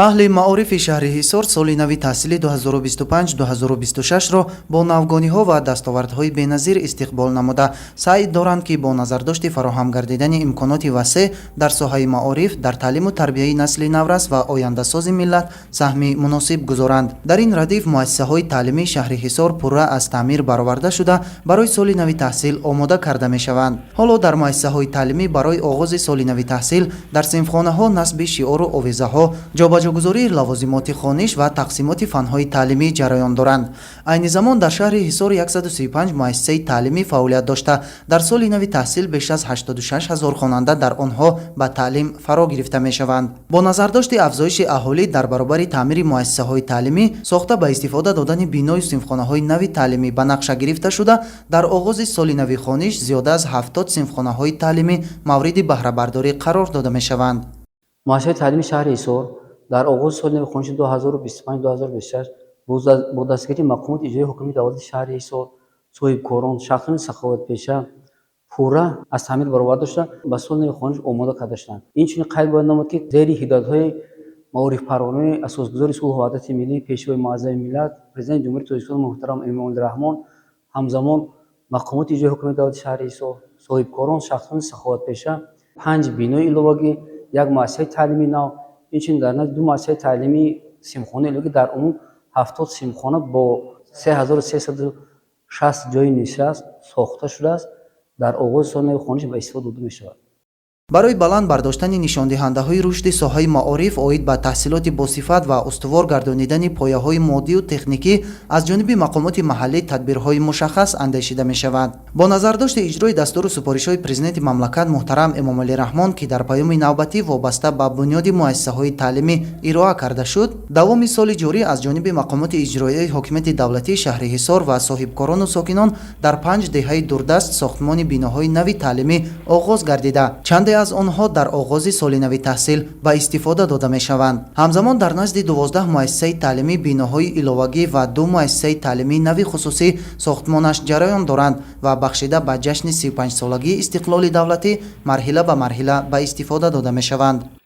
Аҳли маорифи шаҳри Ҳисор соли нави таҳсили 2025-2026-ро бо навгониҳо ва дастовардҳои беназир истиқбол намуда, саъй доранд, ки бо назардошти фароҳам гардидани имконоти васеъ дар соҳаи маориф дар таълиму тарбияи насли наврас ва ояндасози миллат саҳми муносиб гузоранд. Дар ин радиф муассисаҳои таълимии шаҳри Ҳисор пурра аз таъмир бароварда шуда, барои соли нави таҳсил омода карда мешаванд. Ҳоло дар муассисаҳои таълимӣ барои оғози соли нави таҳсил дар синфхонаҳо насби шиору овезаҳо, ҷобаҷогузории лавозимоти хониш ва тақсимоти фанҳои таълимӣ ҷараён доранд. Айни замон дар шаҳри Ҳисор 135 муассисаи таълимӣ фаъолият дошта, дар соли нави таҳсил беш аз 86 ҳазор хонанда дар онҳо ба таълим фаро гирифта мешаванд. Бо назардошти афзоиши аҳолӣ, дар баробари таъмири муассисаҳои таълимӣ, сохта ба истифода додани биною синфхонаҳои нави таълимӣ ба нақша гирифта шуда, дар оғози соли нави хониш зиёда аз 70 синфхонаҳои таълимӣ мавриди баҳрабардорӣ қарор дода мешаванд. Муассисаи таълими шаҳри Ҳисор дар оғози соли нави хониши 2025-2026 бо дастгирии мақомоти иҷроии ҳокимияти давлати шаҳри Ҳисор, соҳибкорон, шахсони саховатпеша пурра аз таъмир бароварда шуда, ба соли нави хониш омода карда шуданд. Инчунин қайд бояд намуд, ки зери ҳидоятҳои маорифпарварони асосгузори сулҳу ваҳдати миллӣ, Пешвои муаззами миллат, Президенти Ҷумҳурии Тоҷикистон муҳтарам Эмомалӣ Раҳмон, ҳамзамон мақомоти иҷроии ҳокимияти давлати шаҳри Ҳисор, соҳибкорон, шахсони саховатпеша панҷ бинои иловагӣ, як муассисаи таълимии нав, инчунин дар назди ду муассисаи таълимӣ синфхонаи иловагӣ, дар умум 70 синфхона бо 3360 ҷойи нишаст сохта шудааст, дар оғози соли нави хониш ба истифода дода мешавад. Барои баланд бардоштани нишондиҳандаҳои рушди соҳаи маориф оид ба таҳсилоти босифат ва устувор гардонидани пояҳои моддию техникӣ аз ҷониби мақомоти маҳаллӣ тадбирҳои мушаххас андешида мешавад. Бо назардошти иҷрои дастуру супоришҳои Президенти мамлакат муҳтарам Эмомалӣ Раҳмон, ки дар паёми навбатӣ вобаста ба бунёди муассисаҳои таълимӣ ироа карда шуд, давоми соли ҷорӣ аз ҷониби мақомоти иҷроияи ҳокимияти давлатии шаҳри Ҳисор ва соҳибкорону сокинон дар панҷ деҳаи дурдаст сохтмони биноҳои нави таълимӣ оғоз гардида, чанде аз онҳо дар оғози соли нави таҳсил ба истифода дода мешаванд. Ҳамзамон дар назди 12 муассисаи таълимӣ биноҳои иловагӣ ва ду муассисаи таълимии нави хусусӣ сохтмонаш ҷараён доранд ва бахшида ба ҷашни 35-солагии истиқлоли давлатӣ марҳила ба марҳила ба истифода дода мешаванд.